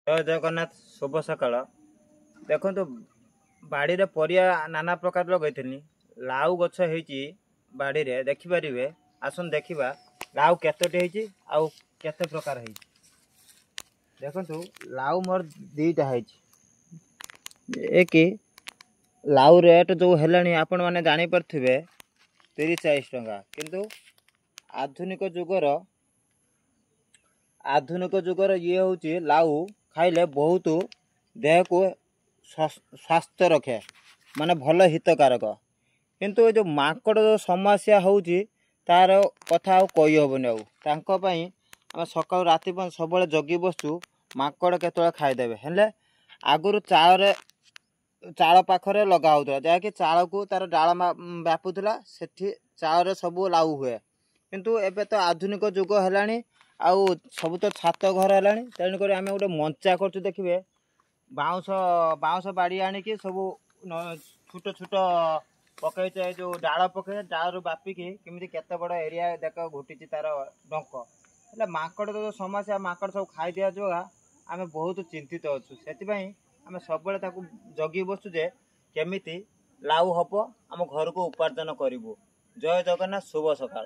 ଜୟ ଜଗନ୍ନାଥ, ଶୁଭ ସକାଳ। ଦେଖନ୍ତୁ, ବାଡ଼ିରେ ପରିବା ନାନା ପ୍ରକାର ଲଗେଇଥିଲି। ଲାଉ ଗଛ ହେଇଛି ବାଡ଼ିରେ, ଦେଖିପାରିବେ। ଆସନ୍ତୁ ଦେଖିବା ଲାଉ କେତୋଟି ହେଇଛି ଆଉ କେତେ ପ୍ରକାର ହେଇଛି। ଦେଖନ୍ତୁ, ଲାଉ ମୋର 2ଟା ହେଇଛି। ଏକ ଲାଉ ରେଟ୍ ଯେଉଁ ହେଲାଣି ଆପଣମାନେ ଜାଣିପାରୁଥିବେ, 30 40 ଟଙ୍କା। କିନ୍ତୁ ଆଧୁନିକ ଯୁଗର ଇଏ ହେଉଛି ଲାଉ ଖାଇଲେ ବହୁତ ଦେହକୁ ସ୍ୱାସ୍ଥ୍ୟ ରଖେ, ମାନେ ଭଲ ହିତକାରକ। କିନ୍ତୁ ଏ ଯେଉଁ ମାଙ୍କଡ଼ ଯେଉଁ ସମସ୍ୟା ହେଉଛି, ତାର କଥା ଆଉ କହିହେବନି। ଆଉ ତାଙ୍କ ପାଇଁ ଆମେ ସକାଳୁ ରାତି ପର୍ଯ୍ୟନ୍ତ ସବୁବେଳେ ଜଗି ବସୁଛୁ, ମାଙ୍କଡ଼ କେତେବେଳେ ଖାଇଦେବେ। ହେଲେ ଆଗରୁ ଚାଳରେ, ଚାଳ ପାଖରେ ଲଗା ହେଉଥିଲା, ଯାହାକି ଚାଳକୁ ତାର ଡାଳ ବ୍ୟାପୁଥିଲା, ସେଠି ଚାଳରେ ସବୁ ଲାଉ ହୁଏ। କିନ୍ତୁ ଏବେ ତ ଆଧୁନିକ ଯୁଗ ହେଲାଣି ଆଉ ସବୁ ତ ଛାତ ଘର ହେଲାଣି। ତେଣୁକରି ଆମେ ଗୋଟେ ମଞ୍ଚା କରୁଛୁ। ଦେଖିବେ, ବାଉଁଶ ବାଡ଼ି ଆଣିକି ସବୁ ଛୋଟ ଛୋଟ ପକେଇଛେ, ଏ ଯେଉଁ ଡାଳ ପକେଇ ଡାଳରୁ ବାପିକି କେମିତି କେତେ ବଡ଼ ଏରିଆ ଦେଖ ଘୁଟିଛି ତାର ଡଙ୍କ। ହେଲେ ମାଙ୍କଡ଼ ତ ସମସ୍ୟା, ମାଙ୍କଡ଼ ସବୁ ଖାଇଦିଆ ଯୋଗା ଆମେ ବହୁତ ଚିନ୍ତିତ ଅଛୁ। ସେଥିପାଇଁ ଆମେ ସବୁବେଳେ ତାକୁ ଜଗି ବସୁଛୁ ଯେ କେମିତି ଲାଉ ହବ, ଆମ ଘରକୁ ଉପାର୍ଜନ କରିବୁ। ଜୟ ଜଗନ୍ନାଥ, ଶୁଭ ସକାଳ।